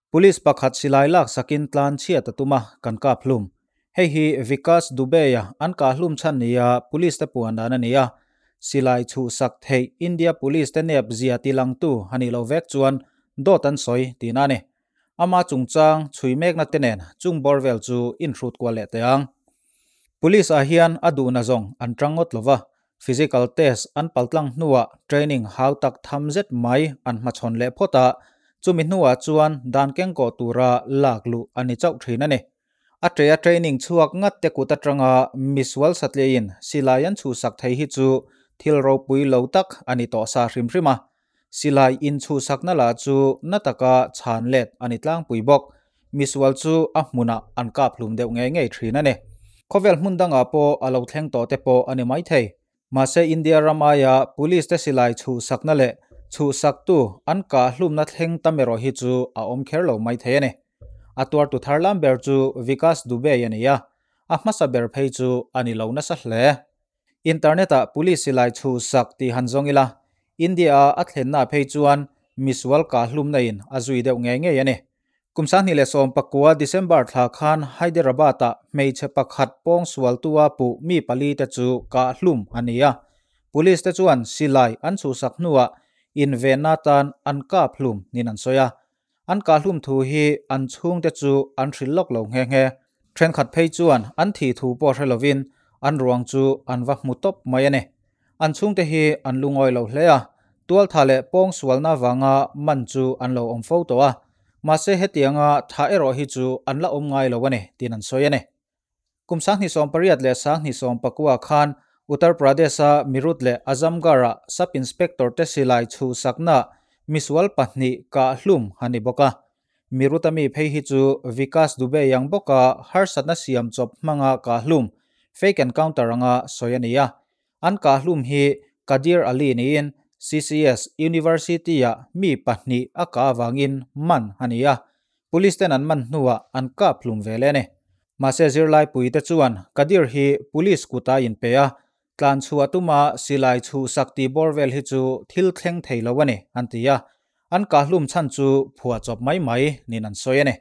Police pakhat silai lak sakin tlan chhiat a tum a, kan kap hlum. Hei hi Vikas Dubey-a an kah hlum chhan nia police te puan dan a ni a. Silai chhuhsak theih India police te nep zia tilangtu a nih loh vek chuan dawt an sawi tihna a ni. Ama chungchang chhui mekna te nen chung bawr vel chu inhrut kual leh teh ang. Police ah hian a duhna zawng an tang ngawt lova, physical test an paltlang hnuah training hau tak tham zet mai an hmachhawn leh phawt a, chumi hnuah chuan dan kengkawh tura lak luh a ni chauh thin a ni. A ṭeia training chhuak ngat te kut aṭanga misual satliain silai an chhuhsak thei hi chu thil ropui lo tak a ni tawh sa hrim hrim a. Silai inchhuhsakna lah chu na taka chhan let a ni tlangpui bawk. Misual chu a hmunah an kap hlum deuh ngei ngei thin a ni. Khawvel hmun dangah pawh a lo thleng tawh te pawh a ni maithei. Mahse India ram aia police te silai chhuhsakna leh chhuhsaktu an kah hlumna thleng tam erawh hi chu a awm kher lo maithei a ni. A tuartu thar lam ber chu Vikas Dubey a ni a, a hmasa ber phei chu a ni lo nasa hle. Internet-ah police silai chhuhsak tih han zawng ila, India-a a thlenna phei chuan misual kah hlumna in a zui deuh ngei ngei a ni. Kum 2019 December thla khan Hyderabad-ah hmeichhe pakhat pawng sualtua puh mi pali te chu kah hlum a ni a. Police te chuan silai an chhuhsak hnuah invenna tan an kap hlum niin an sawi a. An kah hlum thu hi an chhungte chu an hrilh lawk lo nghe nghe. Thenkhat phei chuan an thih thu pawh hre lovin an ruang chu an va hmu tawp mai a ni. An chhungte hi an lungawi lo hle a, tualtha leh pawng sualna vanga man chu an lo awm fo tawh a, mahse hetianga tha erawh hi chu an la awm ngai lo a ni tiin an sawi a ni. Kum 2018 leh 2019 khan Uttar Pradesh-a Meerut leh Azamgarh-ah Sub Inspector te silai chhuhsakna misual pahnih kah hlum a ni bawk a. Meerut-a mi phei hi chu Vikas Dubey ang bawka harsatna siam chawp hmanga kah hlum, fake encounter anga sawi a ni a. An kah hlum hi Kadir Ali niin CCS University-ah mi pahnih a kah avangin man a ni a. Police ten an man hnuah an kap hlum ve leh a ni. Mahse zirlai puite chuan Kadir hi police kuta inpe a, tlan chhuah tuma silai chhuhsak tih bawr vel hi chu thil thleng thei lo a ni, an ti a. An kah hlum chhan chu phuah chawp mai mai niin an sawi a ni.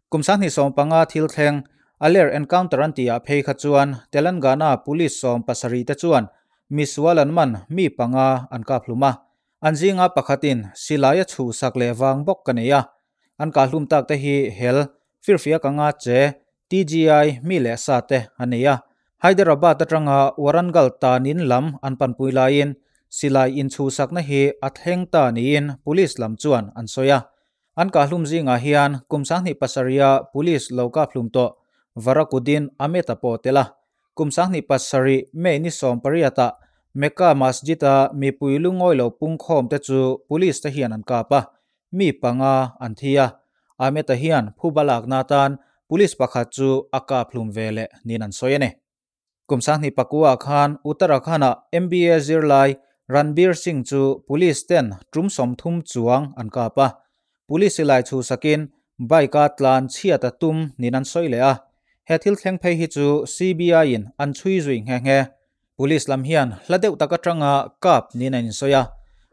Kum 2015 thil thleng Aler encounter an tihah phei kha chuan Telangana police 17 te chuan misual an man mi panga an kap hlum a. An zinga pakhatin silai a chhuhsak leh vang bawk ka nei a. An kah hlum tak te hi hel, firfiak anga che, TGI mi leh sa te an nei a. Hyderabad atanga Warangal tanin lam an panpui laiin silai inchhuhsakna hi a thleng ta niin police lam chuan an sawi a. An kah hlum zingah hian kum 2007-a police lo kap hlum tawh Varakudin Ahmed-a pawh tel a. Kum 2007 May ni 18-ah Mecca Masjid-a mipui lungawi lo pungkhawm te chu police te hian an kap a, mi panga an thi a. Ahmed-a hian phuba lakna atan police pakhat chu a kap hlum ve leh niin an sawi a ni. Kum 2009 khan Uttarakhand-ah MBA zirlai Ranbir Singh chu police ten tum 30 chuang an kap a. Police silai chhuhsakin bike-a tlan chhiat a tum niin an sawi leh a. He thil thleng phei hi chu CBI-in an chhui zui nghe nghe. Police lam hian hla deuh tak atanga kap niin an insawi a.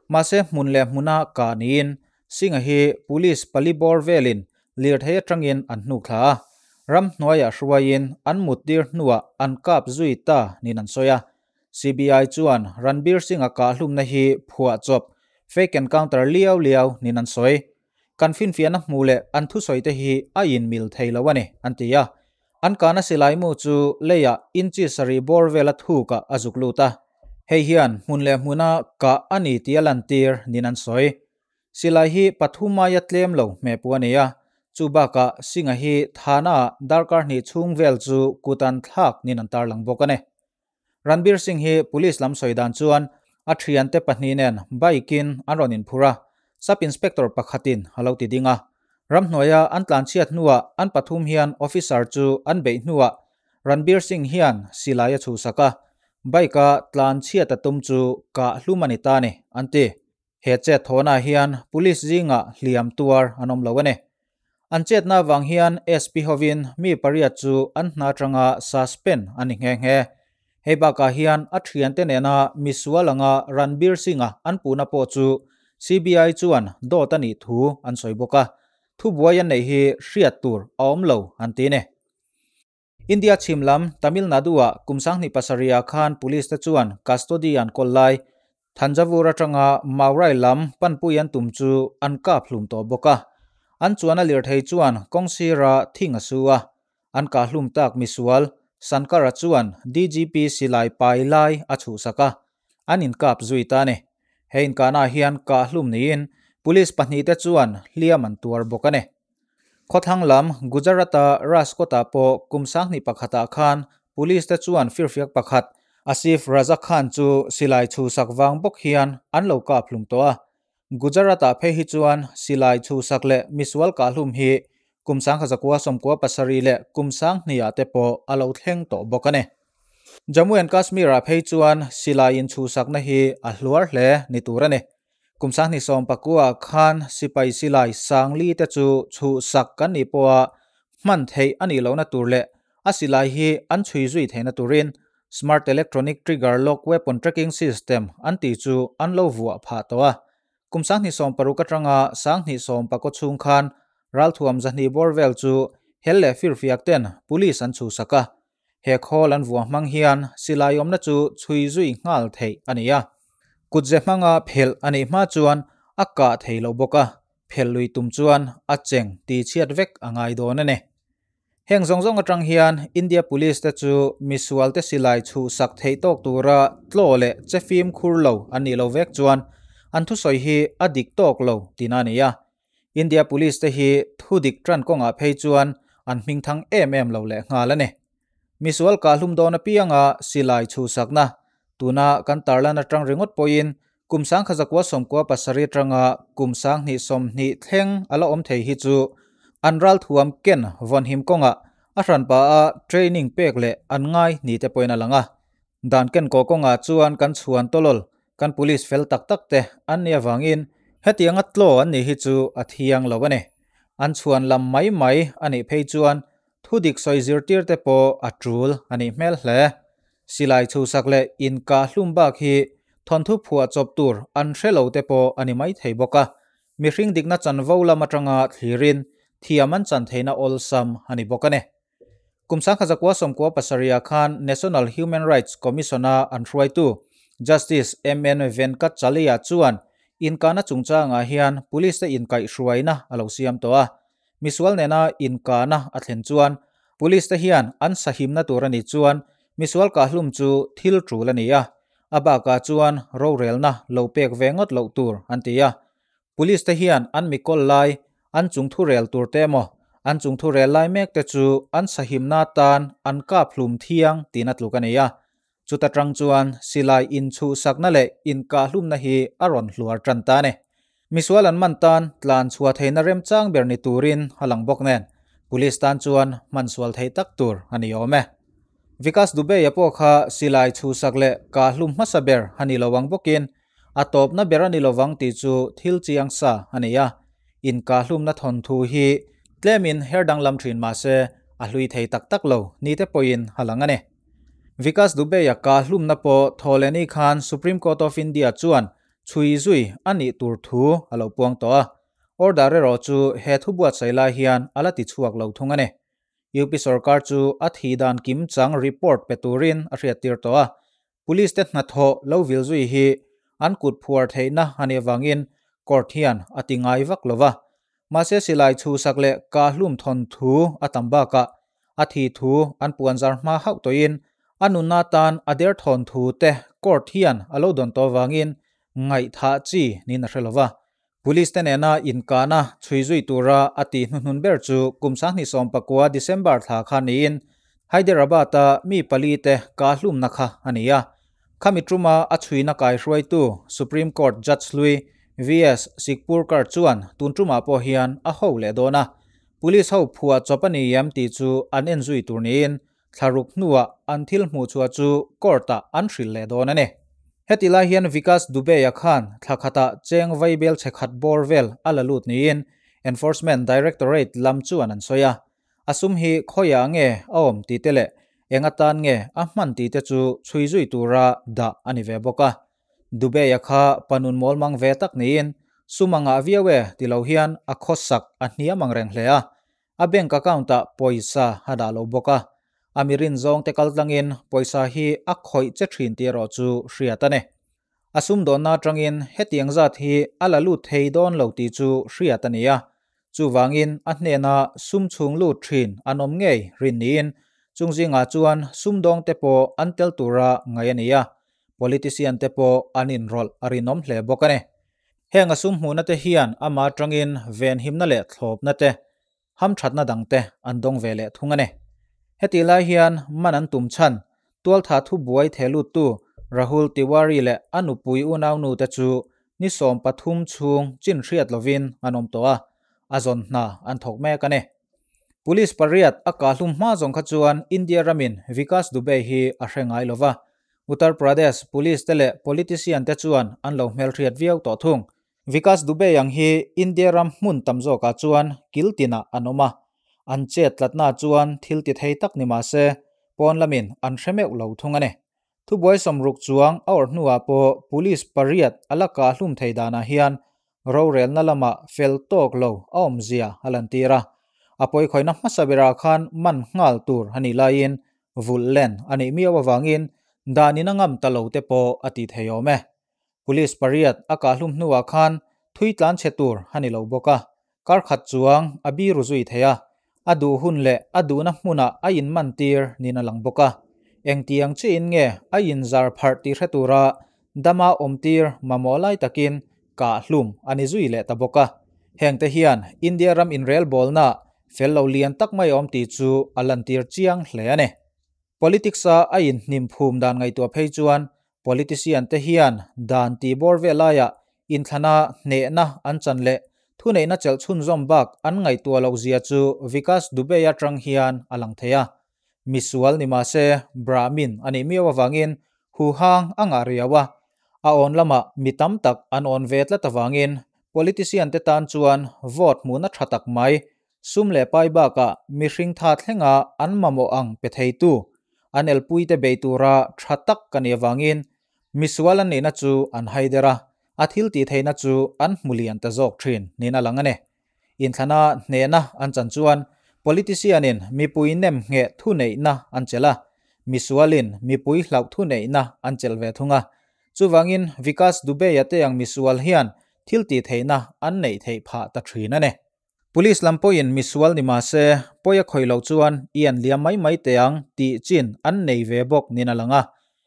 Mahse hmun leh hmuna kah niin Singh-a hi police pali bawr velin lirthei atangin an hnuk thla a. Ram hnuaiah hruaiin an muttir hnuah an kap zui ta niin an sawi a. CBI chuan Ranbir Singh-a kah hlumna hi phuah chawp, fake encounter liau liau niin an sawi. Kan finfiahna hmuh leh an thusawi te hi a inmil thei lo a ni, an ti a. An kahna silai mu chu leiah inchi sarih bawr vela thukah a zuk lut a. Hei hian hmun leh hmuna kah a ni tih a lantir niin an sawi. Silai hi pathum aia tlem lo hmehpu a ni a, chu bakah Singh-a hi thana-ah darkar hnih chhung vel chu kut an thlak niin an tarlang bawk a ni. Ranbir Singh hi police lam sawi dan chuan a thiante pahnih nen bike-in an rawn inphur a, Sub Inspector pakhatin a lo ti ding a. Ramhnuaia an tlanchhiat hnuah an pathum hian officer chu an beih hnuah Ranbir Singh hian silai a chhuhsak a, bike-a tlanchhiat a tum chu kah hlum a ni ta a ni, an ti. He chet thawnah hian police zingah hliam tuar an awm lo a ni. An chetna avang hian SP hovin mi pariat chu an hna atanga suspend a ni nghe nghe. Hei bakah hian a thiante nena misual anga Ranbir Singh-a an puhna pawh chu CBI chuan dawt a nih thu an sawi bawk a. thubuai an neih hi hriat tur a awm lo an ti a ni. India chhim lam Tamil Nadu-ah kum 2007 ah khan police te chuan custody an kawl lai Thanjavur atanga Maurai lam panpui an tum chu an kap hlum tawh bawk a. An chuan a lirthei chuan kawng sira thing a su a, an kah hlum tak misual Sankara chuan DGP silai pai lai a chhuhsak a, an inkap zui ta a ni. He inkahnaah hian kah hlum niin police pahnihte chuan hliam an tuar bawk a ni. Khawthlang lam Gujarat-a Rajkot-ah pawh kum 2001 ah khan police te chuan firfiak pakhat Asif Raza Khan chu silai chhuhsak vang bawk hian an lo kap hlum tawh a. Gujarat-ah phei hi chuan silai chhuhsak leh misual kah hlum hi kum 1997 leh kum 2000 ah te pawh a lo thleng tawh bawk a ni. Jammu and Kashmir-ah phei chuan silai inchhuhsakna hi a hluar hle ni tur a ni. Kum 2019 ah khan sipai silai 4000 te chu chhuhsak kan nih pawha hman theih a nih lohna tur leh a silai hi an chhui zui theihna turin Smart Electronic Trigger Lock Weapon Tracking System an tih chu an lo vuah phah tawh a. Kum 2016 atanga 2019 chhung khan ralthuam 200 bawr vel chu hel leh firfiak ten police an chhuhsak a. He khawl an vuah hmang hian silai awmna chu chhui zui nghal theih a ni a. Kutze hmanga phelh a nih hma chuan a kah thei lo bawk a, phelh lui tum chuan a cheng tih chhiat vek a ngai dawn a ni. Heng zawng zawng atang hian India Police te chu misual te silai chhuhsak theih tawk tura tlaw leh che fimkhur lo an nih lo vek chuan an thusawi hi a dik tawk lo tihna a ni a. India Police te hi thudik tan kawngah phei chuan an hmingthang em em lo leh nghal a ni. Misual kah hlum dawn apianga silai chhuhsakna tuna kan tarlan atang ringawt pawhin kum 1997 atanga kum 2020 thleng a la awm thei hi chu an ral thuam ken vawnhim kawnga a hranpa a training pek leh an ngai ni te pawhin a lang a. Dan ken kaw kawnga chuan kan chhuan tawlawl kan police fel tak tak te an nih avangin hetianga tlaw an nih hi chu a thiang lo a ni. An chhuan lam mai mai a nih phei chuan thudik sawi zirtir te pawh a tul a nih hmel hle. Silai chhuhsak leh inkah hlum bak hi thawnthu phuah chawp tur an hre lo te pawh a ni mai thei bawk a. Mihring dikna chanvo lam atanga thlirin thiam an chan theihna awlsam a ni bawk a ni. Kum 1997 ah khan National Human Rights Commission-a an hruaitu Justice MN Venkatchalia chuan inkahna chungchangah hian police te inkaihhruaina a lo siam tawh a. Misual nena inkahna a thlen chuan police te hian an sahimna tur a nih chuan misual kah hlum chu thil tul a ni a. A bakah chuan rorelna lo pek ve ngawt loh tur an ti a. Police te hian an mikawl lai an chungthu rel tur te emaw an chungthu rel lai mek te chu an sahimna tan an kap hlum thiang tihna tluk a ni a. Chuta tang chuan silai inchhuhsakna leh inkah hlumna hi a rawn hluar tan ta a ni. Misual an man tan tlan chhuah theihna remchang ber ni turin a lang bawk nen police tan chuan hmansual theih tak tur a ni awm e. Vikas Dubey-a pawh kha silai chhuhsak leh kah hlum hmasa ber a ni lo ang bawkin a tawpna ber a ni lovang tih chu thil chiang sa a ni a. Inkah hlumna thawnthu hi tlemin her danglam thin mah se a hlui thei tak tak lo ni te pawhin a lang a ni. Vikas Dubey-a kah hlumna pawh Thawhlehni khan Supreme Court of India chuan chhui zui a nih tur thu a lo puang tawh a. Order erawh chu he thu buatsaih lai hian a la ti chhuak lo thung a ni. UP sorkar chu a thih dan kim chang report pe turin a hriattir tawh a. Police te hnathawh lo vil zui hi an kut phuar theihna a nih avangin court hian a ti ngai vak lo va. Mahse silai chhuhsak leh kah hlum thawn thu a tam bakah a thi thu an puanzar hma hauh tawhin a nunna tan a der thawn thu te court hian a lo dawn tawh avangin ngaihthah chi niin a hre lo va. Police te nena inkahna chhui zui tura a tih hnuhnun ber chu kum 2019 December thla kha niin Hyderabad-a mi pali te kah hlumna kha a ni a. Khami tuma a chhuina kaihruaitu Supreme Court Judge hlui VS Sikpurkar chuan tun tumah pawh hian a ho leh dawn a. Police ho phuah chawp a ni em tih chu an en zui tur niin thlaruk hnuah an thil hmuh chhuah chu court-ah an hrilh leh dawn a ni. Heti lai hian Vikas Dubey-a khan thla khatah cheng vaibel chhe khat bawr vel a la lut niin Enforcement Directorate lam chuan an sawi a. A sum hi khawiah nge a awm tih te leh eng atan nge a hman tih te chu chhui zui tura dah a ni ve bawk a. Dubey-a kha panun mawl mang ve tak niin Sum a ngah viau e ti lo hian a khawsak a hniam ang reng hle a, a bank account-ah pawisa a dah lo bawk a, a mi rinzawngte kaltlangin pawisa hi a khawih che thin tih erawh chu hriat a ni. A sumdawnna atangin hetiang zat hi a la lut thei dawn lo tih chu hriat a ni a, chuvangin a hnena sum chhung lut thin an awm ngei rin niin chung zingah chuan sumdawngte pawh an tel tura ngaih a ni a, politician te pawh an inrawlh a rinawm hle bawk a ni. Heng a sum hmuhna te hian amah atangin venhimna leh thlawpna te, hamthatna dang te an dawng ve leh thung a ni. Hetih lai hian man an tum chhan tualtha thubuai theh luttu Rahul Tiwari leh a nupui unaunu te chu ni 13 chhung chin hriat lovin an awm tawh a, a zawn hna an thawk mek a ni. Police pariat a kahhlum hma zawng kha chuan India ramin Vikas Dubey hi a hre ngai lova, Uttar Pradesh Police te leh politician te chuan an lo hmelhriat viau tawh thung. Vikas Dubey ang hi India ram hmun tam zawkah chuan kil tinah an awm a, an chet tlatna chuan thil ti thei tak ni mah se pawn lamin an hre meuh lo thung a ni. Thubuai 60 chuang a awrh hnuah pawh police pariat a la kah hlum thei danah hian rorelna lamah fel tawk lo a awmzia a lantir a. A pawikhawihna hmasa berah khan man nghal tur a nih laiin vulh len a nih miau avangin danin a ngam ta lo te pawh a ti thei awm e. Police pariat a kah hlum hnuah khan thui tlan chhe tur a ni lo bawk a, kar khat chuang a biru zui thei a, a duh hun leh a duhna hmunah a inman tir niin a lang bawk a. Engtiang chiin nge a inzar pharh tih hre tura dama awm tir mamawh lai takin kah hlum a ni zui leh ta bawk a. Hengte hian India ram inrel bawlna fel lo lian tak mai awm tih chu a lantir chiang hle a ni. Politics-a a inhnim phum dan ngaihtuah phei chuan politician te hian dan tih bawr vel laiah inthlana hnehna an chan leh thuneihna chelh chhunzawm bak an ngaihtuah loh zia chu Vikas Dubey atang hian a lang thei a. Misual ni mah se Brahmin a nih miau avangin huhang a ngah riau a, a awn lamah mi tam tak an awn ve tlat avangin politician te tan chuan vote hmuhna tha tak mai sum leh pai bakah mihring tha thlenga an mamawh ang pe theitu an elpui te bei tura tha tak ka nih avangin misual an nihna chu an haider a, a thil tih theihna chu an hmu lian ta zawk thin niin a lang a ni. Inthlana hnehna an chan chuan politician-in mipui nem ngheh thuneihna an chelh a, misualin mipui hlauh thuneihna an chelh ve thung a. Chuvangin Vikas Dubey-a te ang misual hian thil tih theihna an neih theih phah ta thin a ni. Police lam pawhin misual ni mah se pawi a khawih loh chuan i an liam mai mai teh ang tih chin an nei ve bawk niin a lang a.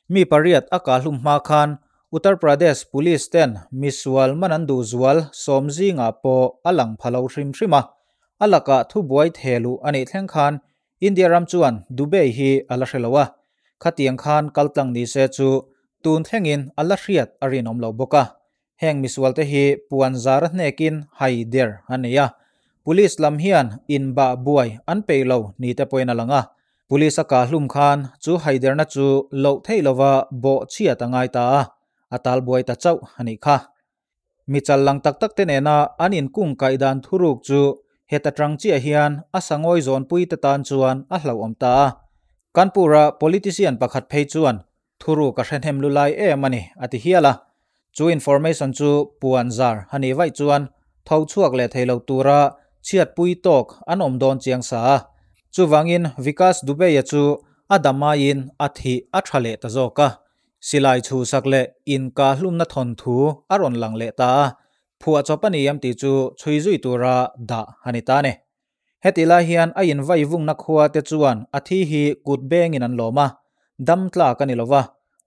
Mi pariat a kahhlum hma khan Uttar Pradesh Police ten misual man an duh zual 10 zingah pawh a lang pha lo hrim hrim a. A lakah thubuai thehluh a nih thleng khan India ram chuan Dubey hi a la hre lo a. Khatiang khan kaltlang ni se chu tun thlengin a la hriat a rinawm lo bawk a. Heng misual te hi puan zar a hnekin hai der a nei a. Police lam hian inbah buai an peih lo ni te pawhin a lang a. Police a kahhlum khan chu haiderna chu loh theih lova bawh chhiat a ngai ta a, a tal buai ta chauh a nih kha. Mi chal lang tak tak te nena an inkung kaih dan thuruk chu heta tang chiah hian a sangawi zawnpui te tan chuan a hlauhawm ta a. Kanpur-a politician pakhat phei chuan thuruk a hrehnem lu lai em a ni a ti hial a. Chu information chu puan zar a nih vaih chuan tho chhuak leh thei lo tura chhiatpui tawk an awm dawn chiang sa a. Chuvangin Vikas Dubey-a chu a damaiin a thih a tha leh ta zawk a. Silai chhuhsak leh inkahlumna thawnthu a rawn lang leh ta a. Phuah chawp a ni em tih chu chhui zui tura dah a ni ta a ni. Heti lai hian a invai vungna khua te chuan a thi hi kut bengin an lawm a, dam tlak a ni lova.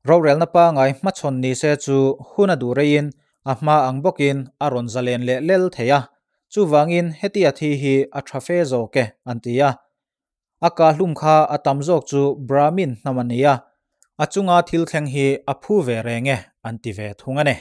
Rorelna pangai hmachhawn ni se chu hun a duh reiin a hma ang bawkin a rawn zalen leh lel thei a. Chuvangin heti a thi hi a tha fe zawk e an ti a. A kahhlum kha a tam zawk chu Brahmin hnam a ni a, a chunga thil thleng hi a phu ve reng e an ti ve thung a ni.